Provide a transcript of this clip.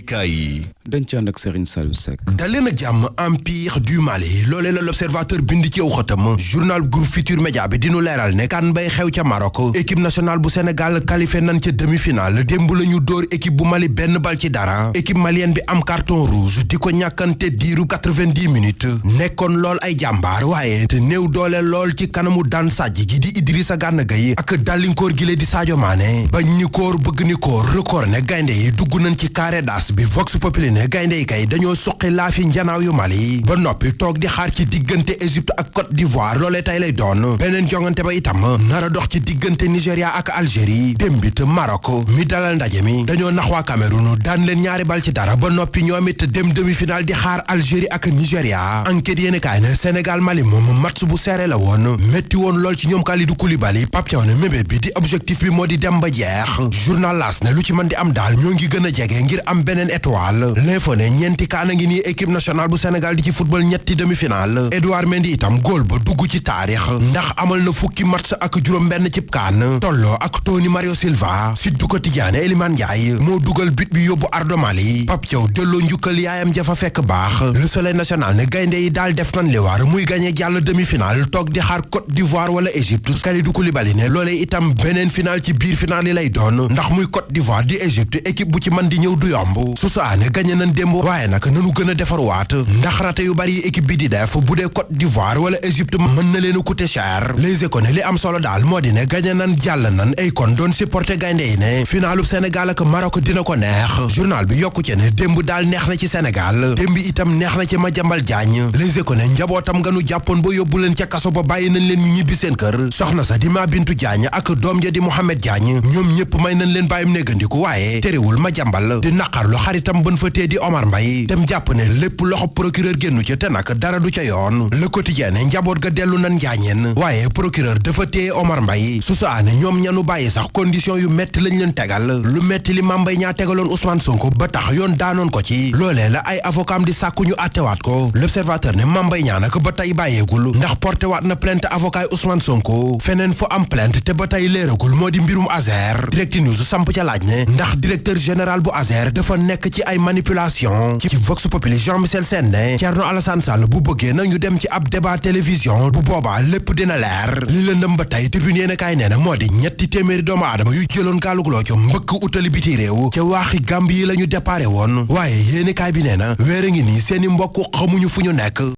kay dañ ci ànd ak Serigne Saliou Seck. daleen ak jàmm empire du Mali loolee la l'observateur bind ci aw xëtam journal groupe Futurs Médias bi dinu leeral ne kan bay xew ca Maroc équipe nationale bu Sénégal qualifié nan ca demi-finale démb la ñu dóor équipe bu Mali benn bal ci dara équipe malienne bi am carton rouge di ko ñàkkante diiru 90 minutes nekkoon lool ay jàmbaar waaye te néew doole lool ci kanamu daan sàjj gi di Idrissa Gana Gueye ak dàllinkoor gi le di Sadio Mané bañ ni koor bëgg ni koor record ne gaynde yi dugg nañ ci carré d'as bi Vox Populi ne gaynde yi kay dañoo suqi laafi njanaaw yu Mali ba noppi toog di xaar ci diggante Égypte ak Côte d'Ivoire loolee tey lay doon beneen jongante ba itam nar a dox ci diggante Nigéria ak Algérie démbit Maroc mi dalal ndaje mi dañoo nax waa Cameroun daan leen ñaari bal ci dara ba noppi ñoom it dem demi-finale di xaar Algérie ak Nigéria enquête yéen kaay ne Sénégal Mali moom match bu serré la woon métti woon lool ci ñoom Kalidou Koulibaly Pape Thiaw ne mébét bi di objectif bi moo di dem ba jeex journal L'As ne lu ci mën di am daal ñoo ngi gën a jege ngir am beneen étoile l'info ne ñeenti kaana ngi nii équipe nationale bu Sénégal di ci football ñetti demi-finale Edouard Mendy itam góol ba dugg ci taarix ndax amal na fukki match ak juróom benn cib kaan tolloo ak Tony Mario Silva Sud du Quotidien Elimane Ndiaye moo dugal but bi yóbbu Ardo Mali Pape Thiaw delloo njukkal yaayam jafa fekk baax Le Soleil national ne gaynde yi daal def nan li war muy gagné jàll demi-finale toog di xaar Côte d'Ivoire wala Égypte Kalidou Koulibaly ne loolee itam beneen finale ci biir finale yi lay doon ndax muy Côte d'Ivoire di Égypte équipe bu ci mën di ñëw du yomb susaane gagné nañ démb waaye nag nanu gën a defarwaat ndax rate yu bari équipe bi di def bu dee Côte d'Ivoire wala Égypte mën na leen a coûter cher Les Échos ne li am solo daal moo di ne gagné nan jàll nan ay kon doon supporter gaynde yi ne finaalub Sénégal ak Maroc dina ko neex journal bi yokku ci ne démb daal neex na ci Sénégal démb itam neex na ci Madiambal Diagne Les Échos ne njabootam nga nu jàppoon ba yóbbu leen ca kaso ba bàyyi nañ leen ñu ñibbi seen kër soxna sa di Ma Bintu Diagne ak doom ja di Mohamed Diagne ñoom ñëpp may nañ leen bàyyim néggandiku waaye terewul Madiambal di naqarlu xaritam bën fa tee di Omar Mbaye dem jàpp ne lépp loxo procureur génnu ca te nag dara du ca yoon Le Quotidien ne njaboot ga dellu nan njaañeen waaye procureur dafa téye Omar Mbaye susaane ñoom ñanu bàyyi sax condition yu metti lañ leen tegal lu metti li Mame Mbaye Niang tegaloon Ousmane Sonko ba tax yoon daanoon ko ci loolee la ay avocat am di sàkku ñu attewaat ko L'Observateur ne Mame Mbaye Niang nag ba tey bàyyeegul ndax porté waat na plainte avocat yi Ousmane Sonko feneen fu am plainte te ba tey léeragul moo di mbirum Azer Direct News samp ca laaj ne ndax directeur général bu Azer dafa nekk ci ay manipulation ci Vox Populi Jean-Michel Sène ne Thierno Alassane Sall bu bëggee nag ñu dem ci ab débat télévision bu boobaa lépp dina leer li lëndëm ba tey Tribune yéen kaay nee na moo di ñetti téeméeri doomu aadama yu jëloon gaalugloo co mbëkk utali biti réew ca waaxi Gambie yi la ñu déparé woon waaye yéen kaay bi nee na weer a ngi nii seeni mbokk xamuñu fu ñu nekk